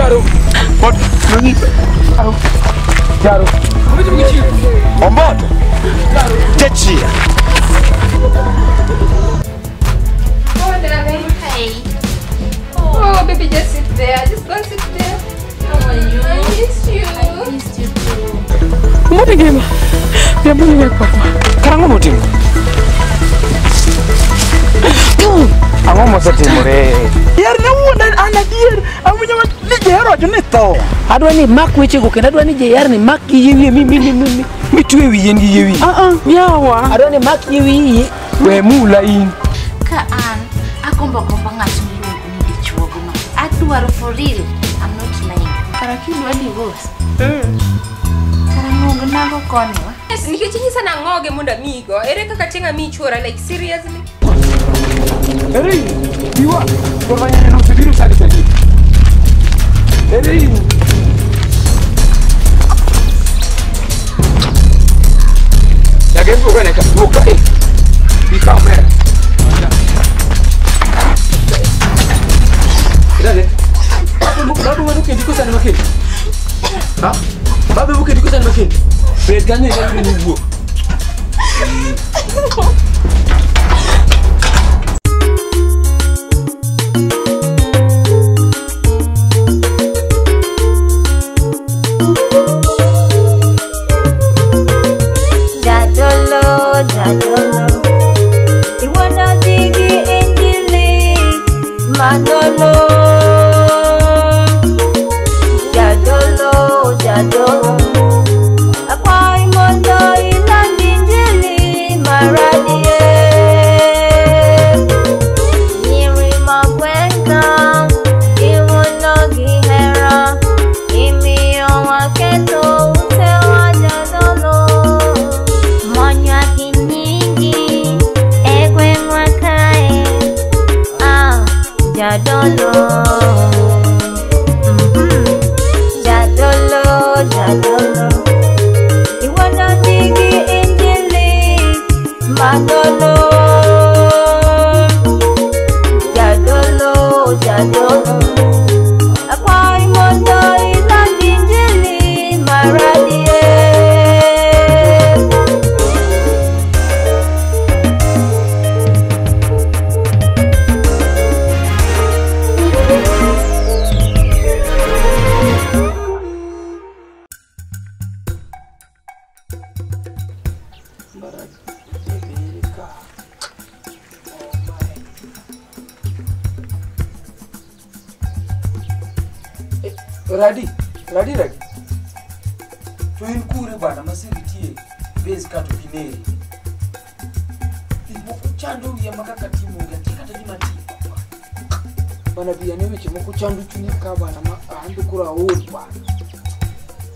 Jaro. But Jaro. Omboto. Jachia. Oh, darling. Hey. Oh, baby, just sit there. Just go sit there. How are you? I miss you. I missed you too. Mbona ngema? Mbona ngema? Karango motimo. Ang'o mosetimore? Yier ne wuonda an adier. Awinjo ni jehero wacho ni tho. Adwa ni mak wechego kendo adwa ni jeher ni mak gi yie wiye mi mitwe wiye gi yie wiye. Yawa. Adwa ni mak yie wiye. We mula in. Ka an agombo gomba ng'at miluongo ni dichuogo no. Adwaro for real. I'm not lying. Kara kidwa divorce. Kara ng'ogo nago koni wa. Yes, nikech inyisa nang'oge mondo amigo. Ere kaka chieng' amiyi chuora like seriously? Ere iwa korwanya no osebiro sani sani. Ere in. Yagembo kwene ka buka e. Ikaw mera. Dale. Babu wanu kendi kosa ni makendi. Ha? Babu wanu kendi kosa ni makendi. Bed ganyo ya ni wuok. Jadolo, jadolo. Iwana digi injili manolo. Jadolo, jadolo. Akwai mondo iland injili maradie. Nyiri magwenga, iwono gi hera. Imiyo waketo utewa jadolo. Monywa gi nyingi e gweng'wa kae. Ah, jadolo. Jadolo, jadolo. Iwano digi injili manolo. Jadolo, jadolo. Akwai mondo iland injili maradie. Radi, radi radi. To in kure bana masiritie base kato kineri. Moko chando wiya makaka timo ga kata gima timo. Bana biya ne weche moko chando chunya ka bana ma ando kura aol bana.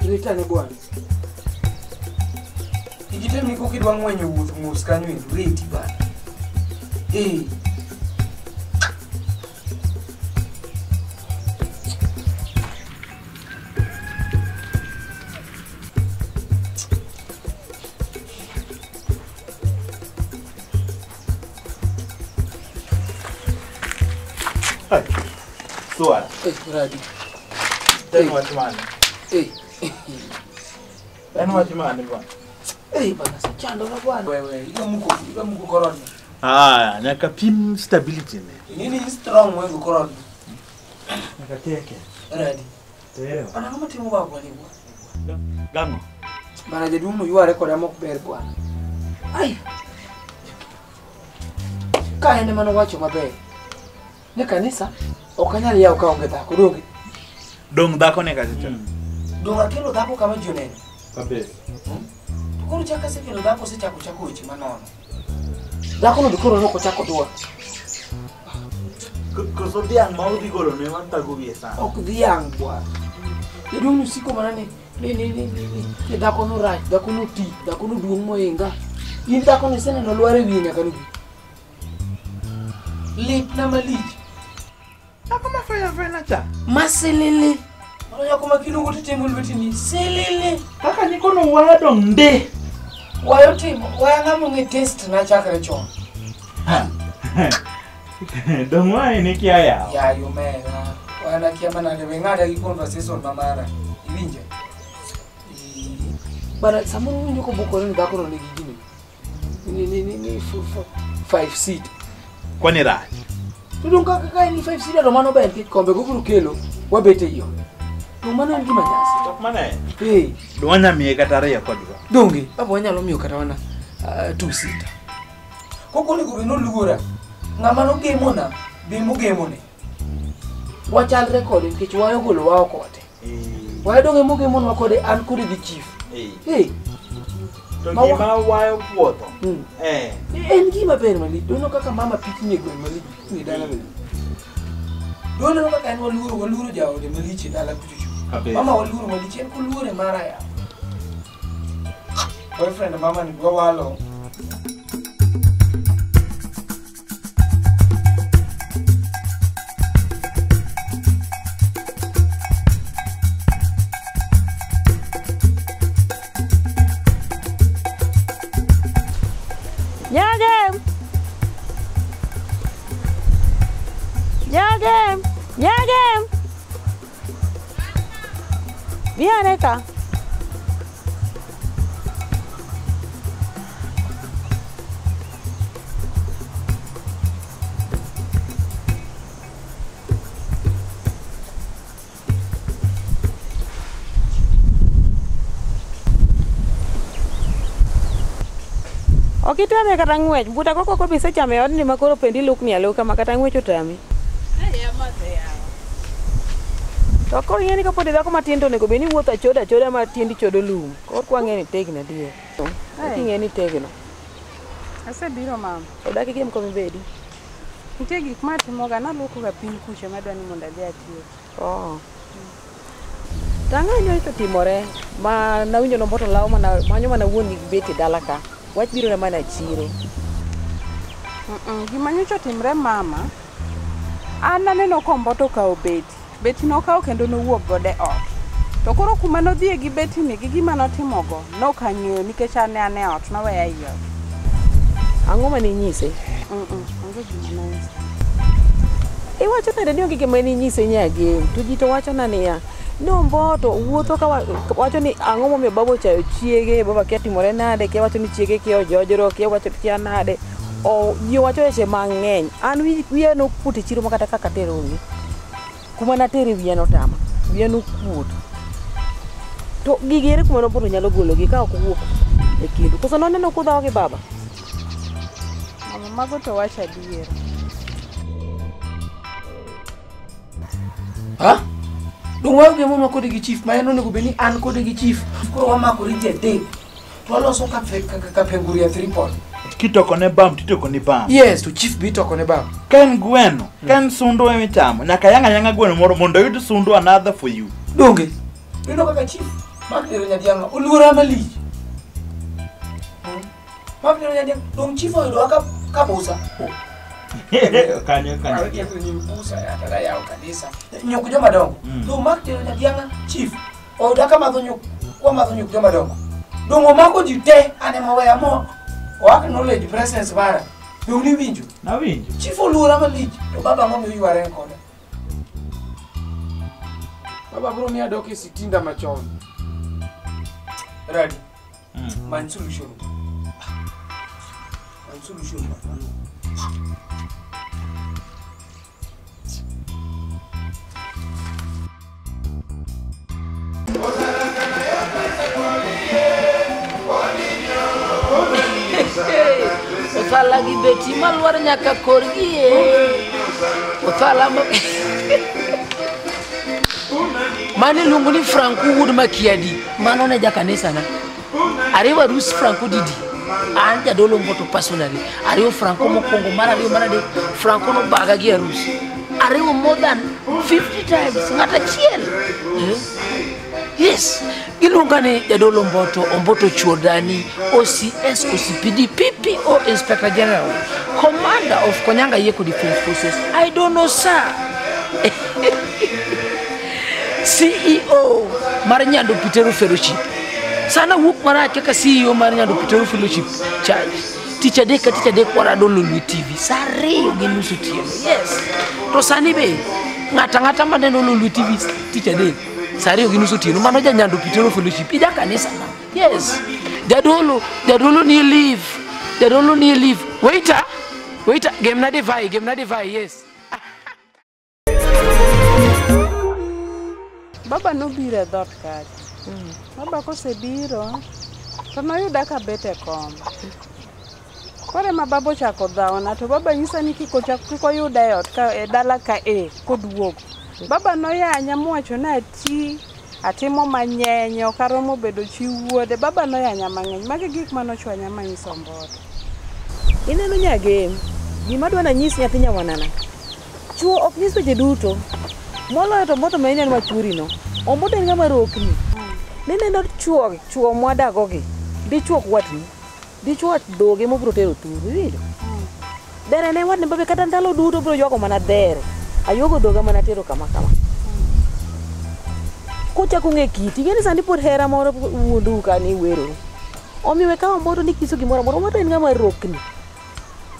Retane bwana. Ikitem ni kokidwa ng'wenyo wuoth mos kanyo e reti bana. Eh. Suara. Radi. En wach mane? En wach mane bwana? Bana sichandora bwana. Wewe, iga muko corona. Ah, nyaka pim stability ne. Nini strong wewe corona. Nyaka teke. Radi. Tero. Bana kama timo kwa bwana bwana. Gano. Bana jaduong' no yware koda mok ber bwana. Ai. Ka en ema nowacho maber. Ne kanisa ok anyal yawo kaonge dhako donge. Dong dhako ne kacha cha. Dong akelo dhako kama ji oneno. Kabisa. To koro chak asekelo dhako osechako chako weche manono. Dhako no be koro nok ochako dwar. Koso dhiang' ma udhi golo ne wathago wiye sana. Ok dhiang' bwana. Jaduong' no siko mana ni dhako no rach, dhako no ti, dhako no duong' mohinga. In dhako no iseneno lwar e wiye nyaka nobi. Litna malich. Dhako ma faya faya cha. Masilili. Mano nyako ma kiluongo to timo lweti ni silili. Kaka nikono waya dong' ndi. Wayo timo, waya ng'ama ong'e taste na chakre chon. Dong' waye ni kia yawa. Yayo mera. Wana kia manade we ng'ada gi conversation ma mara. Iwinje? Bana samoro winjo kobukore ni dhako no nigi gini. Ni 5 seat. Kwani rach? To dong kaka ka en 5 seat to mano ber nikech kombe go biro kelo wabet e iot. To mano en gima nyasi. Tok mane? Eh. Dwanya miye kata ariyo kodwa. Donge, baba wanyalo miyo kata mana 2 seat. Koko onego bed noluora. Ng'ama nogemona be mogemone. Wachalre kode nikech wayo golo wa oko te. Wayo donge mogemonwa kode an kode gi chief. Eh. To gima wayo puodho. Eh. En gima ber malich. Doneno kaka mama pikni e gweng' malich pikni e dala malich. Doneno kaka en waluoro jaode malich e dala kuchocho. Mama waluoro malich en koluore mara ya. Boyfriend mama ni dwa walo. Nyagem! Nyagem! Nyagem! Bi ane ka. Ok itame kata ng'wech, buta koko ko bisechame e odni ma koro pendi lukni aluka ma kata ng'wech otami. To koro ing'e ni kapod idhako matin to onego bed ni iwuotho achoda achoda ma tiendi chodo lum. Koro kwang'e ni tegno adier. Ing'e ni tegno. Asebiro mama. Odak igem kama ibedi. Nitie gik matimoga, naluokoga piny kucho madwa ni mondo adhi atieki. Oh. Tang'o nyocha otimore ma nawinjo nomboto lawo mana manyo mana wuon gi bet e dala ka. Wach biro na mana chiro. Gima nyocha otimre mama, an naneno ka Omboto okawo beti. Beti nokawo kendo nowuok godo e ot. To koro kuma nodhiye gi beti ni gi gima notimogo, nok ang'eyo nikech an ne an e ot, noweya ei ot. Ang'o mane inyise? Onge gima nonyise. Iwacho nade ni onge gima ninyise Nyagem? To ji to wachona niya, ni Omboto wuotho ka wacho ni ang'o momiyo baba ochayo chiege, baba kia timore nade, kia wacho ni chiege kia ojojro, kia wacho kia nade. O ji wacho weche mang'eny. An wiya nokuot e chiro ma kata kaka atere onge. Kuma natere wiya notama, wiya nokuot. To gigi ere kuma Omboto nyalo gologi ka ok owuok e kindu? Koso noneno kudhawo gi baba? Mama, mago to wacho adier. Ha? Dong wayo gemonwa kode gi chief, ma en onego bed ni an kode gi chief. Koro wamakore ji adek. To waloso kapenguria tripod. Kitoko ne bam, titoko ne bam. Yes, to chief be itoko ne bam. Ka en gweno, ka en sundo emichamo, nyaka yang' ayang'a gweno moro mondo oyud sundo another for you. Donge? Ineno kaka chief mak dero nyadiang'a oluora malich. Mak dero nyadiang'a, dong chief oyudowa ka busa. Kanyo kanyo. Aweke ni busa ya tada yawo kanisa. Nyuk joma dongo. Dong mak dero nyadiang'a chief oyudowa ka madho nyuk, kwa madho nyuk joma dongo. Dong omako ji te ane maweya mo. O acknowledge presence mara. Dong ni winjo? Nawinjo. Chief oluora malich to baba ang'o miyo yware koda? Baba bro miya dok e sitinda machon. Ready? Many solution. Many solution. Othala gi beti malwar nyaka korgi e. Othala ma Mane iluongo ni Franco wuod Makiadi, mano ne jakanisa na. Ariwo arus Franco didi. An jadolo Omboto personally. Ariwo Franco mokwongo, mar ariyo, mar adek. Franco nobaga gi arus. Ariwo more than 50 times ng'at achiel. Yes. Giluonga ni jadolo Omboto, Omboto Chuodani, OCS, OCPD, PPO, Inspector General, Commander of Konyanga Yeko Defense Forces. I don't know, sir. CEO mar Nyando Pitero Fellowship. Sana wuok marach kaka CEO mar Nyando Pitero Fellowship Church. Tich adek ka tich adek warado Lolwe TV. Sa 2:30 otieno. Yes. To sani be Ng'ata ng'ata maneno Lolwe TV tich adek saa 2:30 otieno mano janyando Pitero Fellowship ija kanisa na. Yes. Jadolo, jadolo ni leave. Jadolo ni leave. Waiter, waiter, gemna divai, yes. Baba nobiro e dhoot kacha. Baba kosebiro to noyuda ka bet e kom. Koro ema baba ochako dhawona to baba nyisa ni kik oyuda e ot ka e dala ka e koduogo. Baba noyanya mowacho ni ati atimo manyenye ok aromo bedo chi wuode. Baba noyanya mang'eny. Magi gik manochwanya manyiso Omboto. Ineno Nyagem, gima adwa nanyis nyathi nyawanana. Chuo ok nyis weche duto. Moloyo to Omboto ma ineno machurino. Omboto en ng'ama rokni. Nineno chuo mwadagogi. Dichuo ok watni. Dichuo dhoge mobiro tero thuru, iwinjo? Dere ne watne babe kata ndalo duto biro ywago mana dere. Ayuogo dhoga mana tero kama kama. Kochako ng'e kiti, ing'e ni sani pod hera moro wuondou ka ni iweroru. Omiyo we kawo Omboto ni kiso gimoro amora. Omboto en ng'ama rokni.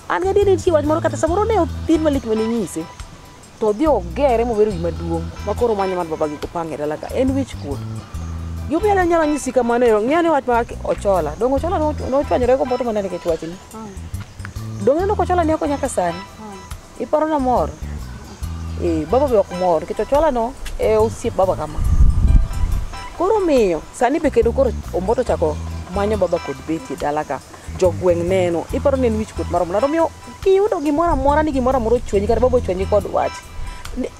An gadier nitie wach moro kata samoro ne othin malich mane inyise. To odhi ogere mobedo gima duong' ma koro manyo mar baba gi kopang e dala ka. En wich kuot. Gimomiyo anyalo nyisi kamano ero, ng'e ane wach mar Ochola. Donge Ochola nochwanyore gi Omboto mana nikech wachni? Donge ineno ka Ochola ni oko nyaka sani? Iparo nomor? Eh, baba be ok mor nikech Ochola no e osiep baba kama. Koro miyo, sani be kendo koro Omboto ochako manyo baba kod Betty e dala ka. Jogweng' neno, iparo ni en wich kuot maromo nade? Omiyo kiyudo gimoro amora ni gimoro amora ochwanyi kata baba ochwanyi kod wach,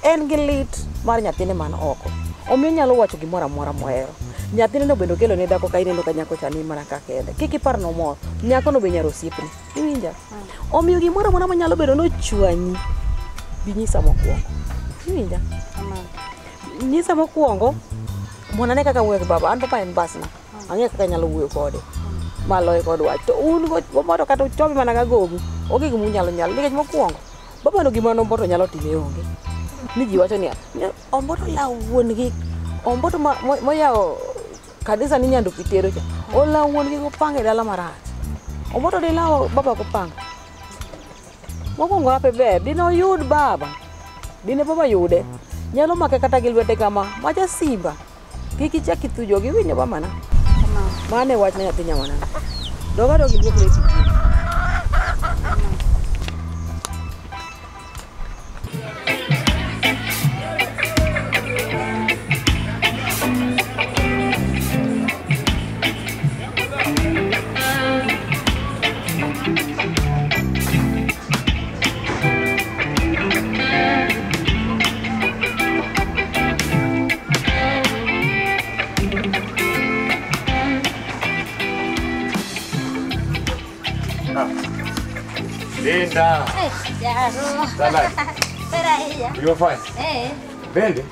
en gi lit mar nyathine man oko. Omiyo onyalo wacho gimoro amora mohero. Nyathine no bende okelo ne dhako ka ineno ka nyako cha ni mana ka kende. Kik ipar nomor, nyako no be nyar osiepni. Iwinja? Omiyo gimoro amora manyalo bedo nochwanyi, bi nyisa mokwongo. Iwinja? Nyisa mokwongo, mondo ane kaka wuoyo gi baba. An baba en basna. Ang'eyo kaka anyalo wuoyo kode. Maloye kod wach. To un go Omboto kata uchomi mana ga gogu, onge gima unyalo nyalo. Nikech mokwongo, baba no gima Omboto nyalo timo onge. Ni ji wacho niya, Omboto lawo wuon gi, Omboto moyawo kanisa ni Nyando Pitero cha, olawo wuon gi gopanga e dala marach. Omboto dilawo baba gopanga. Mokwongo hape ber, dine oyud baba, dine baba yude, nyalo make kata gi lwete kama, macha simba, kik ichak ithujo gi winjo mamana. Mano e wach ne nyathi nyawanana. Dog adog iluok leti. Linda. Jaro. Pera ella. You fine? Eh. Bende?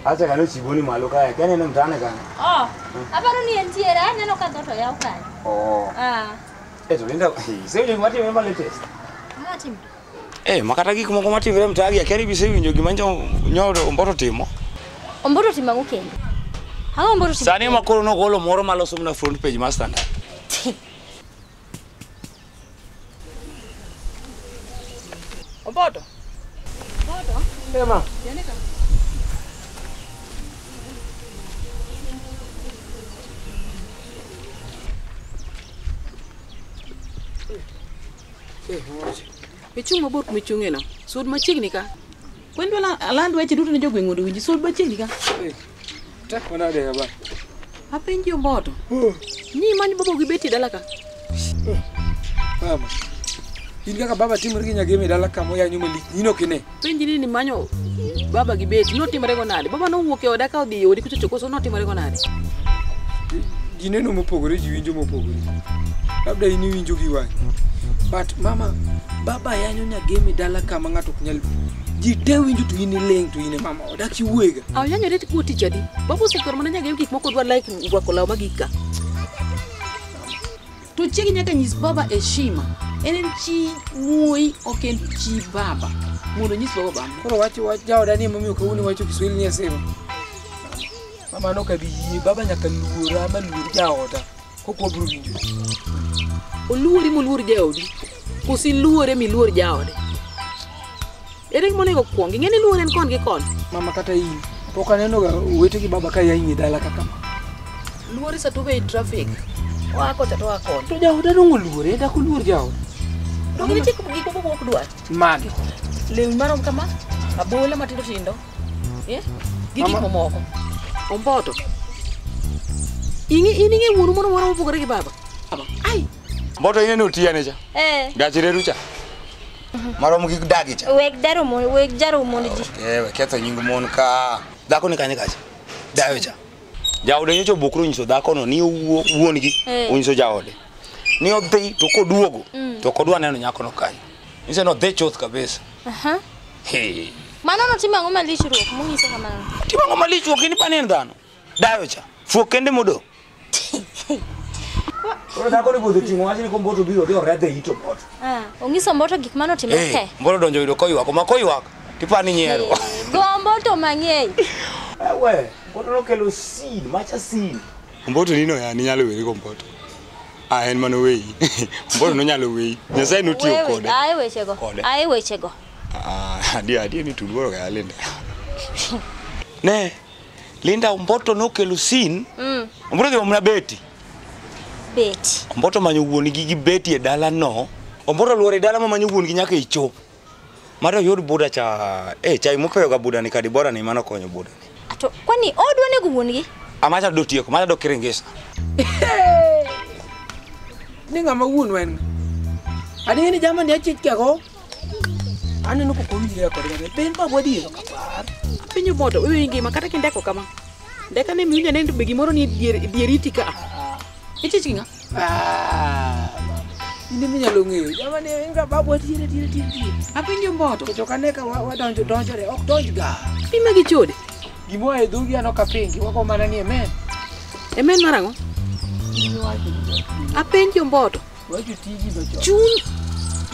Acha kano chiboni malo kaya. Kene no mtane kana. Oh. Aparo ni entiere aneno ka dhoot oyaw kanyo. Oh. Ah. Eh to Linda, isewinjo gima timore ma latest? Ang'o timore? Eh, makata gik moko matimore mtaagi akia ni isewinjo gima nyocha Omboto timo. Omboto timo ang'o kendo? Ang'o Omboto timo? Sani ma koro nogolo moro maloso mana front page mar Standard. Omboto. Omboto? Ema. Ichung' mabor kuma ichung'e no. Sud machiegni ka. Kwendwa aland weche duto ne jogweng' mondo owinji. Sud machiegni ka. Tek manade baba. Apenji Omboto. Ni imany baba gi Betty e dala ka. Mama. In kaka baba timore gi Nyagem e dala ka moyanyo malich, in ok ine. Penji ni nimanyo baba gi Betty, notimore go nade? Baba nowuok e oda ka odhi e odi kuchocho koso notimore go nade? Ji neno mopogore, ji winjo mopogore. Labda in iwinjo gi wang'i. But mama, baba yanyo Nyagem e dala kama ng'ato ok nyal. Ji te winjo to in iling' to in e mama odak iwuoyega. Oyanyore kuo tich adi? Baba osekwero mana Nyagem gik moko odwa like rwako law magik ka. To chiegi nyaka nyis baba heshima. En en chi wuoyi ok en chi baba. Mondo onyis baba bamne. Koro wach wach jaoda ni emomiyo kawuono iwacho Kiswahili ni asema. Mama no kabi yie, baba nyaka luora ma luor jaoda. Kok wabiro winjo. Oluori moluor jaodi. Koso iluore miluor jaode. Ere gima onego kuong. Ing'e ni luor en kon gi kon. Mama kata in pok aneno ga owete gi baba ka yanyi dala kaka ma. Luor is a two way traffic. Oa kocha to oa kon. To jaoda dong' oluore, dak oluor jaoda. Donge nitie gik moko ok dwar. Mage. Lewni marom kama, abola matindo tindo. Gi gik mamoko. Omboto. Ing'e in ing'e wuonu moro moro mopogore gi baba. Ai. Mboto ineno tiyane cha. Gachi reru cha. Marom gi dagi cha. Weg daro mon, weg jaro mon ji. We ketho nying mon ka. Dhako ni kanye kacha. Dayo cha. Jaode nyocha obukro nyiso dhako no ni wuon gi onyiso jaode. Ni odhi to koduogo to ok odwa neno nyako no kanyo. Nyiso no dhi chuth kabisa. Aha. He. Mano notimo ang'o malich ruok mong'iso kamano? Timo ang'o malich ruok in paneno dhano. Dayo cha. Fuok kende modong'. Koro dhako ni bodho ting'o wach ni komboto biro dhi oredhe it Omboto. Ong'iso Omboto gik mane otimore te. Omboto donjo yudo koywak, ma koywak tipani nyiero. Go Omboto mang'eny. We, Omboto nokelo sin, macha sin. Omboto nino ya ni nyalo weri Omboto. En mano weyi. Omboto nonyalo weyi. Nyasaye notiyo kode. Ae wechego. Ae wechego. Adie ni tuluoro ga Linda. Ne, Linda Omboto nokelo sin. Omboto dhi omna beti. Beti. Omboto manyo wuon gi beti e dala no. Omboto luoro e dala ma manyo wuon gi nyaka e cho. Maro yud buda cha, chai mopeyo ga buda ni kadi bora ni mano konyo buda ni. Ato kwani odwa nego wuon gi? Amacha do tieko, macha do kiringisa. Ni ng'ama wuon wen. Adie ni jamani achich kago. Aneno kok owinjre kode maber. Ben babu adier ok apar. Apenjo Omboto, iwe ngima kata kindeko kama. Ndeka ne miwinjo ne be gimoro ni dier iti ka. Ichich gi ng'a? In ema inyalo ng'eyo. Jamani en ga babu adier adier adier. Apenjo Omboto. To kane ka wadonjo donjore ok donj ga. Pima gi chode. Gimoa e dhogi an ok apingi, wako mana ni amen. Amen mar ang'o? Apenjo Omboto. Wacho tiji no chon.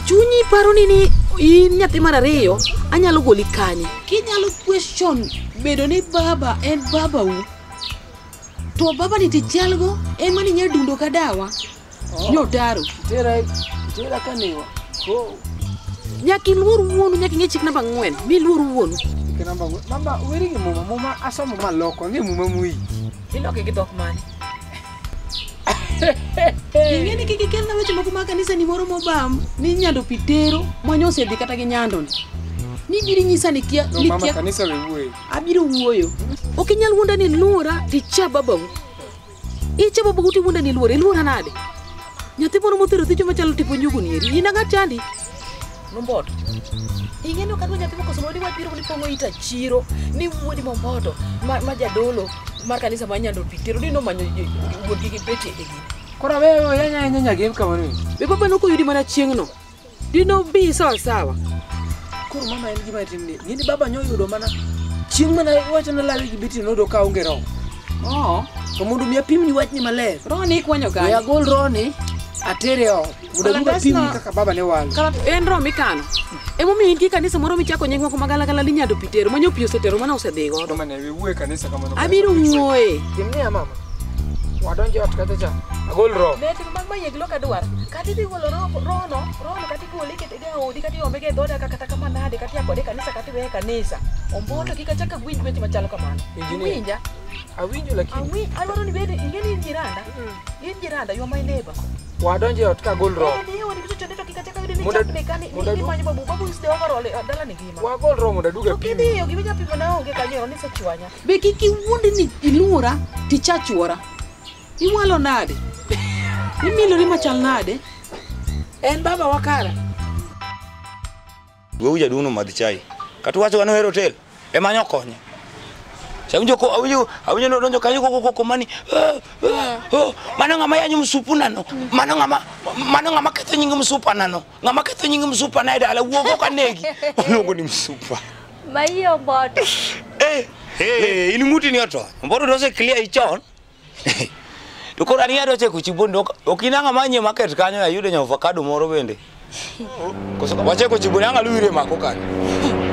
Chunyi paro ni in nyathi mar ariyo anyalo goli kanye. Kinyalo question bedo ni baba en babau. To baba ni tichalgo en mani nyalo dundo ka dawa. Nyotaro. Tera kanewa. Nyaka iluor wuonu, nyaka ing'e chik namba 4. Mi luor wuonu. Chik namba 4. Mama weri gi muma, muma asomo maloko, ang'e muma muyi. Iloke gi dhok mane? Ing'e ni kik ikelna weche moko mag kanisa ni moro mobam ni nyando pitero manyo osedhi kata gi nyando ni. Ni biro nyisa ni kia ni mama kanisa we wuoyo. Abiro wuoyo. Ok inyal wuonda ni luora ticha babau. Icha babau ti wuonda ni luora, iluora nade? Nyathi moro mothero thicho machalo tipo njugu ni eri. In ang'a chandi? Omboto. Ing'e ni ok adwa nyathi mokoso ni wach biro ni pong'o ita chiro ni wuodi Momboto ma jadolo mar kanisa ma nyando pitero ni nomanyo wuon gi beti e gini. Koro aweyo yanya yanya nyagem kamano. Be baba nokoyudi mana chieng'no. Dino bi sawa sawa. Koro mama en gima timni. Ng'eni baba nyoyudo mana chieng' mana iwacho na lawe gi beti nodo ka onge roho. Oo. To mondo mi apimni wachni maler. Roho ni ikwanyo kanye? We agol roho ni atere ot. Mondo aduog apimni kaka baba ne walo. En roho mikano. Emomiyo in gi kanisa moro michako nying moko magalagala ni nyando pitero manyo pi osetero mana osedhi godo. Mama ne we wuoye kanisa kamano. Abiro wuoye. Timni ya mama. Wadonjo ot kata cha. Agol roho. Ne timo mag mayeglo ka dwar. Kata idhi golo roho no kata igole ikete e odi kata iome e dhoda kata kama nade kata iya kode kanisa kata iweye kanisa. Omboto kik achak awinj weche machalo kamano. Iwinja? Awinjo lakini. Adwaro ni bede ing'e ni in jiranda. In jiranda, you are my neighbor. Wadonjo e ot ka agol roho. Wagol roho mondo aduog apim. Kidhiyo gima inya pimo na onge kanyo ni isechwanya. Be kik iwuondi ni iluora ticha chuora. Iwalo nade? Imilori machal nade? En baba wakara. Wewe jaduong' no madh chai. Kata wacho wan ohero hotel. Ema nyokonye. Awinjo ko awinjo nodonjo kanyo ko mani. Mano ng'ama yanyo msupu nano. Mano ng'ama ketho nying msupa nano. Ng'ama ketho nying msupa na e dala wuogo ka negi. Oluongo ni msupa. Maiyo Omboto. In ng'uti ni otony. Omboto dose clear ichon. To koro an ing'ado cheko chibondo ok in ang'a manyie market kanyo ayudo nya avocado moro bende. Koso wacheko chibondo ang'a luwire mako kanyo.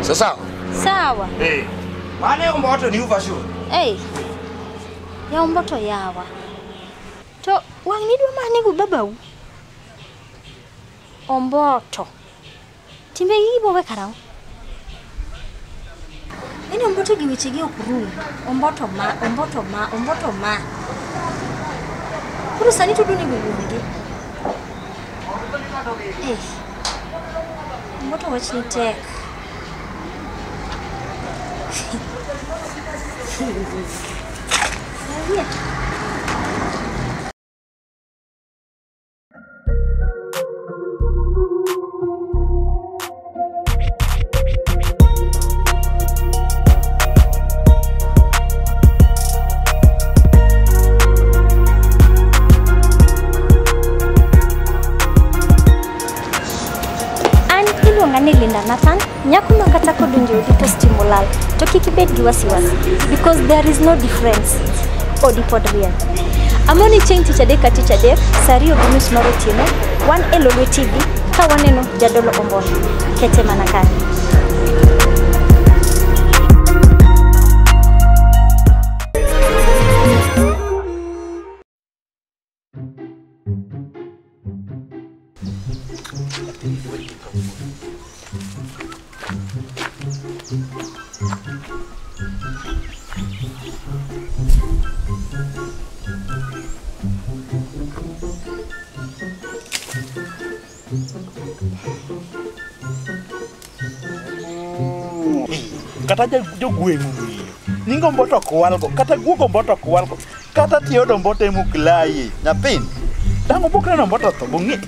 Sasa. Sawa. Mane Omboto ni version. Ya Omboto yawa. To wang' ni dwa mane go babau. Omboto. Timbe gi bowe karang'o? Yaani Omboto gi wechegi ok rum. Omboto ma, Omboto ma, Omboto ma. Koro sani to onego wuon-gi. Eh. Omboto wachni tek. Yeah. Nathan, nyako ma kata kodonjo odi to stima olal, to kik ibed gi wasiwasi because there is no difference. Odi pod rieny. Amoni chieng' tich adek ka tich adek, saa 2:30 mar otieno, wan e Lolwe TV ka waneno Jadolo Omboto. Kete mana kanyo. Kata jogweng' ong'eyo nying Omboto ok walgo, kata guog Omboto ok walgo, kata tie od Omboto emuklaye nyathini dang' obok neno Omboto tho bong'e.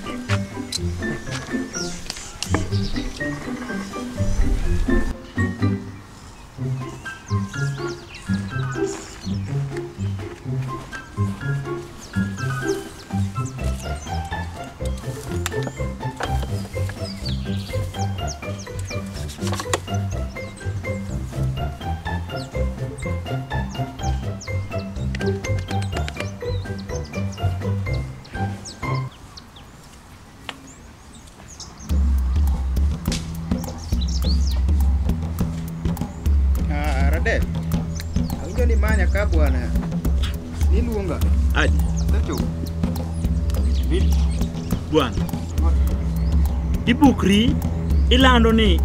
Awinjo ni manya ka bwana. Niluonga. Aji. Asechopo. Bwana. Ibukri ilando ni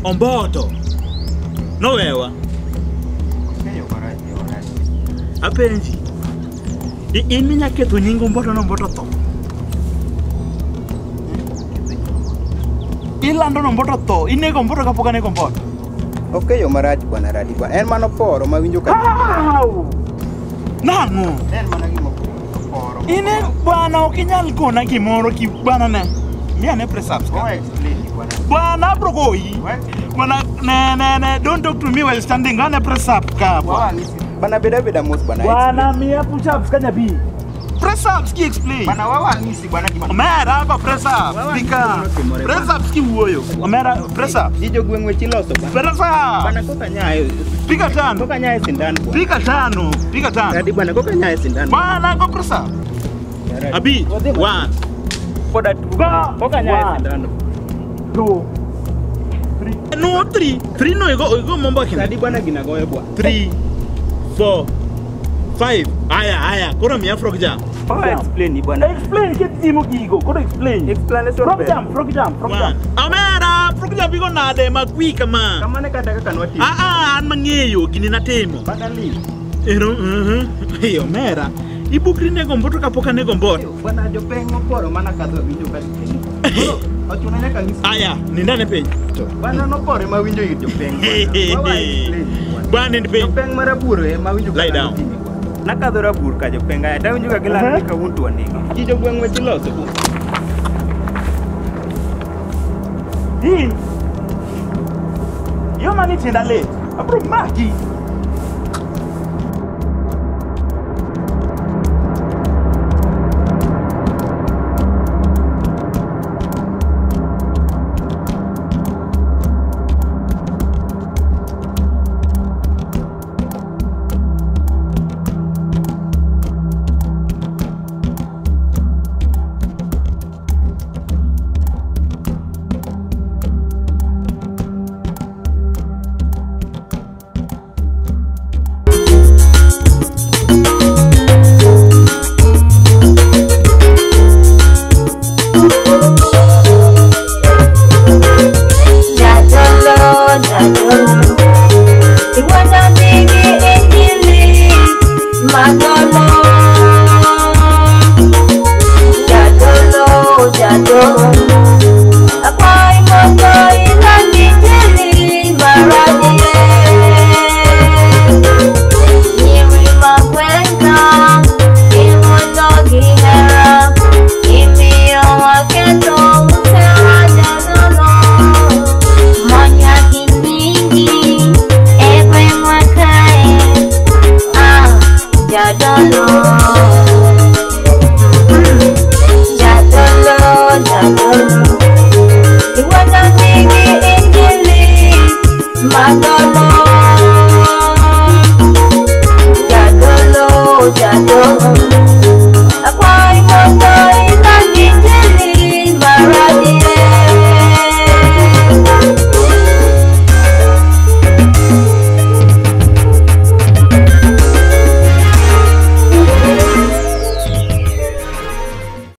Omboto nowewa. Apenji. In minya ketho nying Omboto no Omboto tho. Ilando no Omboto tho, inego Omboto kapok anego Omboto. Ok yo marach bwana Radi bwana. En mano poro ma winjo ka. Nang'o? En mana gima poro. Ine bwana ok inyal kona gimoro ki bwana ne. Miya ne press ups ka. Go explain bwana. Bwana abro goyi. Bwana ne don't talk to me while standing. Ane press up ka. Bwana beda beda mos bwana. Bwana miya push ups ka nyabi. Press ups ki explain. Bwana wawa ngisi bwana gima. Omera ba press up. Dika. Press ups ki wuoyo. Omera press up. Ji jogweng' weche iloso bwana. Press up. Bwana koka nyayo. Piga tano. Koka nyayo sindan bwana. Piga tano. Piga tano. Radi bwana koka nyayo sindan. Bwana go press up. Abi 1 Poda 2. Koka nyayo sindan. 2 3. No 3. 3 no igo momba kina. Radi bwana gina goyo bwana. 3 4 5. Aya aya koro miya frog jam. Oh, explain bwana. Explain ke timo gigo. Koro explain. Explanation. Frog jam, frog jam, frog jam. Amera, frog jam bigo nade ma kwi kama. Kamane kata kaka nwatimo. Ah ah, an mang'eyo gini natimo. Bana li. Ero, Hey, omera. Ibukri nego Omboto kapok anego Omboto. Bwana jopeng moporo mana kadho winjo ka timo. Koro ochuna nyaka ng'isi. Aya, nindane piny. Bwana noporo ma winjo ir jopeng. Bwana nind piny. Jopeng maraburo ema winjo. Lie down. Nakadho rabur ka jopeng aya tawinjo ka gilando ni kawuono to wanege. Ji jogweng' weche iloso bu. In. Yo mani tienda lit. Abro maki. Akwai mondo